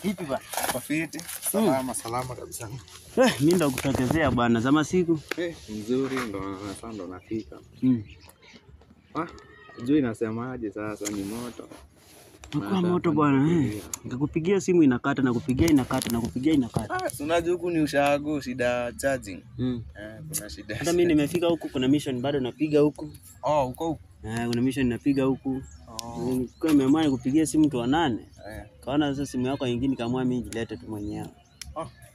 Vipi bwana? Kwa fiti. Salama, salama kabisa. Mimi ndo kutokezea bwana zama siku. Mzuri ndo sasa ndo nafika. Juu inasemaje sasa ni moto. Kwa moto bwana. Nikakupigia simu inakata na kupigia inakata na kupigia inakata. Unajua huku ni ushago shida charging. Kuna shida. Hata mimi nimefika huku kuna mission bado napiga huku. Oh, uko huku. Kuna mission napiga huku. Nilikuwa nimeamua nikupigie simu tu 8. Kaona sasa simu yako nyingine kaamua mimi nilete tu mwenyewe.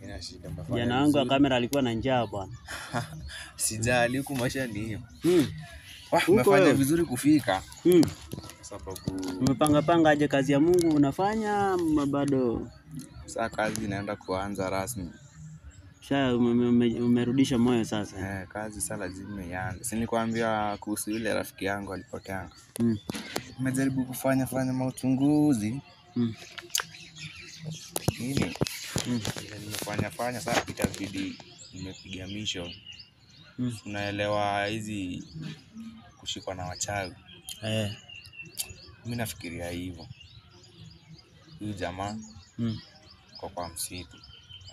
Ina shida mbaya. Jana wangu wa kamera alikuwa na njaa bwana. Sijali huku maisha ni hiyo. Umefanya vizuri kufika. Sababu umepanga panga aje kazi ya Mungu unafanya ama bado? Sasa kazi inaenda kuanza rasmi. Sasa umerudisha moyo sasa. Kazi sasa lazima ianze. Si nilikwambia kuhusu yule rafiki yangu alipotea. Nimejaribu kufanya mauchunguzi. Nini? Nimefanya sasa itabidi nimepiga mission. Unaelewa hizi kushikwa na wachawi. Mimi nafikiria hivyo. Huyu jamaa kwa msitu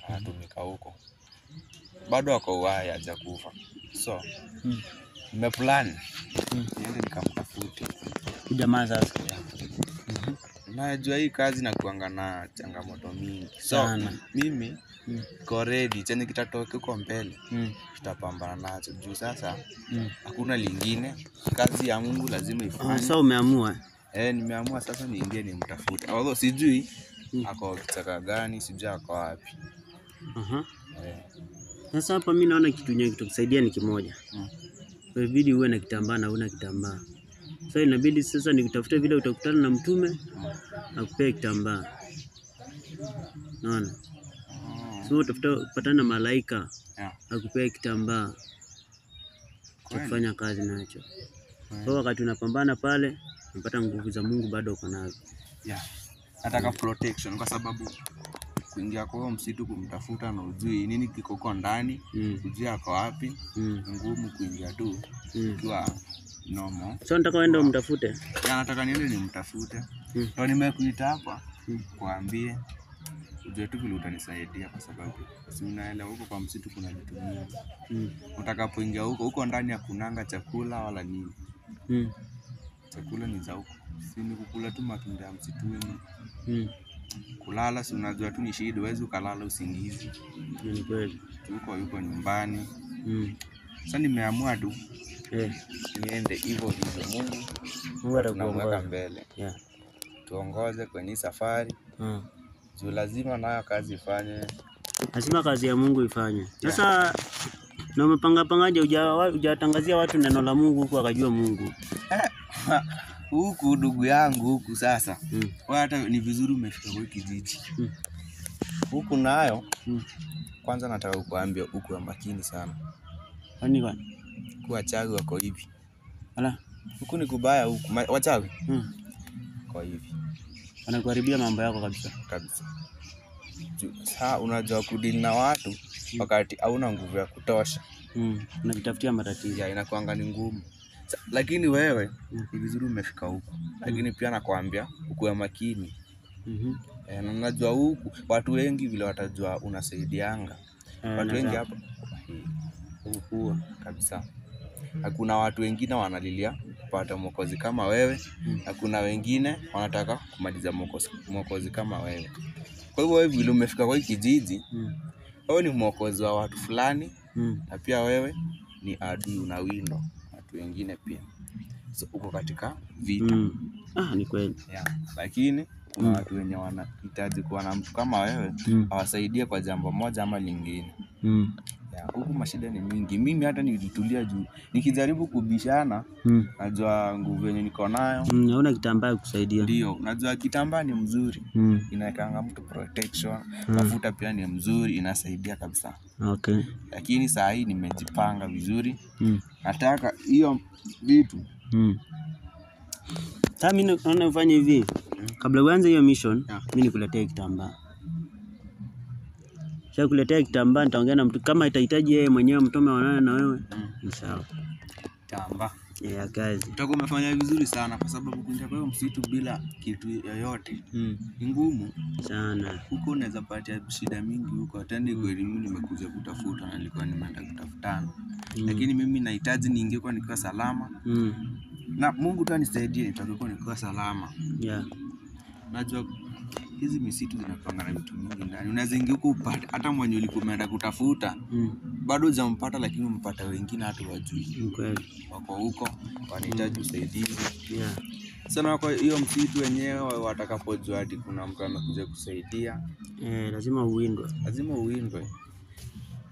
anatumika huko. Bado ako uhai hajakufa. So nimeplan niende nikamtafute huyu jamaa sasa. Najua hii kazi na kuanga na changamoto mingi. So mimi niko ready chenye kitatoka huko mbele. Tutapambana nacho juu sasa hakuna lingine. Kazi ya Mungu lazima ifanywe. Sasa umeamua? Nimeamua sasa niingie nimtafute. Although sijui ako kichaka gani, sijui ako wapi. Sasa hapa mimi naona kitu yenye kitakusaidia ni kimoja. Inabidi uwe na kitambaa na una kitambaa. Sasa inabidi sasa nikutafute vile utakutana na mtume akupee kitambaa. Unaona? So utafuta kupatana na malaika akupee kitambaa cha kufanya kazi nacho. Kwa wakati unapambana pale unapata nguvu za Mungu bado uko nazo. Nataka protection kwa sababu kuingia kwa msitu kumtafuta na ujui nini kiko huko ndani, ujui ako wapi, ngumu kuingia tu ukiwa normal. So nataka uende umtafute? Nataka niende nimtafute. Ndio nimekuita hapa kuambie ujue tu vile utanisaidia kwa sababu si unaelewa huko kwa msitu kuna vitu mingi. Utakapoingia huko, huko ndani hakunanga chakula wala nini. Chakula ni za huko. Si ni kukula tu matunda ya msituni. Kulala si unajua tu ni shida, huwezi ukalala usingizi. Ni kweli. Tuko yuko nyumbani. Sasa nimeamua tu niende hivyo hivyo. Mungu atakuongoza mbele. Tuongoze kwenye safari. Juu lazima nayo kazi ifanye. Lazima kazi ya Mungu ifanye. Sasa na umepanga pangaje hujatangazia watu neno la Mungu huku akajua Mungu? Huku ndugu yangu huku sasa. Hata ni vizuri umefika kwa kijiji. Huku nayo kwanza nataka kukuambia huku makini sana. Kwani bwana? Kwa wachawi wako hivi. Ala. Huku ni kubaya huku. Wachawi? Kwa hivi. Wanakuharibia mambo yako kabisa. Kabisa. Sasa unajua kudili na watu wakati hauna nguvu ya kutosha. Unajitafutia matatizo. Inakuanga ni ngumu. Lakini wewe ni vizuri umefika huku. Lakini pia nakwambia ukuwe makini. Na unajua huku watu wengi vile watajua unasaidianga. Watu wengi hapa huku kabisa. Hakuna watu wengine wanalilia kupata mwokozi kama wewe, na kuna wengine wanataka kumaliza mwokozi kama wewe. Kwa hivyo wewe vile umefika kwa kijiji, wewe ni mwokozi wa watu fulani, na pia wewe ni adui unawindo watu wengine pia. So uko katika vita. Ni kweli. Lakini kuna watu wenye wanahitaji kuwa na mtu kama wewe awasaidie kwa jambo moja ama lingine. Huku mashida ni mingi. Mimi hata nilitulia juu nikijaribu kubishana, najua nguvu yenye niko nayo. Hauna kitambaa kusaidia. Ndio, najua kitambaa ni mzuri. Inaekanga mtu protection. Mafuta pia ni mzuri, inasaidia kabisa. Lakini saa hii nimejipanga vizuri. Nataka hiyo vitu. Sasa mimi naona ufanye hivi. Kabla uanze hiyo mission, mimi nikuletee kitambaa. Sasa kuletea kitambaa nitaongea na mtu kama itahitaji yeye mwenyewe mtume aonane na wewe. Ni sawa. Kitambaa. Ya kazi. Utakuwa umefanya vizuri sana kwa sababu kuingia kwa hiyo msitu bila kitu yoyote ni ngumu. Sana. Huko unaweza patia shida mingi huko. Hata ni kweli mimi nimekuja kutafuta na nilikuwa nimeenda kutafutana. Lakini mimi nahitaji niingie kwa nikiwa salama. Na Mungu tu anisaidie nitoke huko nikiwa salama. Yeah. Najua hizi misitu zinakuanga na vitu mingi ndani. Unaweza ingia huko upate hata mwenye ulikuwa umeenda kutafuta bado hujampata, lakini umepata wengine hata wajui. Ni kweli. Wako huko wanahitaji usaidizi. Yeah. Sana kwa hiyo msitu wenyewe watakapojua ati kuna mtu amekuja kusaidia, Lazima uwindwe. lazima uwindwe.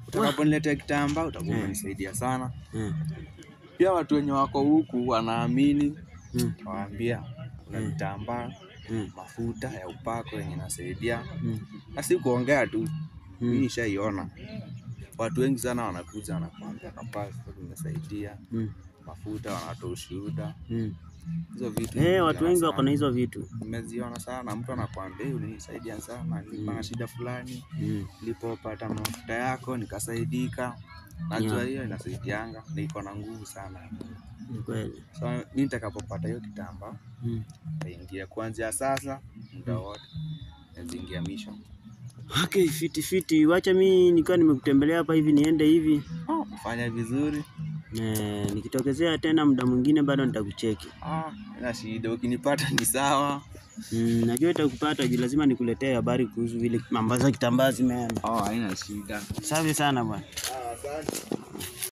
Utakaponiletea kitambaa utakuwa umenisaidia sana. Pia watu wenye wako huku wanaamini, waambia kuna vitambaa, mafuta ya upako yenye nasaidia. Na si kuongea tu, mimi nishaiona. Watu wengi sana wanakuja wanakuambia kapasi tumesaidia, mafuta wanatoa ushuhuda. Hizo vitu Watu wengi wako na hizo vitu. Nimeziona sana, mtu anakuambia ulinisaidia sana, nilikuwa na shida fulani, nilipopata mafuta yako nikasaidika. Najua hiyo inasaidianga na iko na nguvu sana. Ni kweli. So mimi nitakapopata hiyo kitambaa nitaingia kuanzia sasa muda wote nazingia mission. Okay, fiti fiti. Wacha mimi nikiwa nimekutembelea hapa hivi niende hivi. Fanya vizuri. Nikitokezea tena muda mwingine bado nitakucheki. Ina shida, ukinipata ni sawa. Najua itakupata juu lazima nikuletee habari kuhusu vile mambo za kitambaa zimeenda. Haina shida. Safi sana bwana. Asante.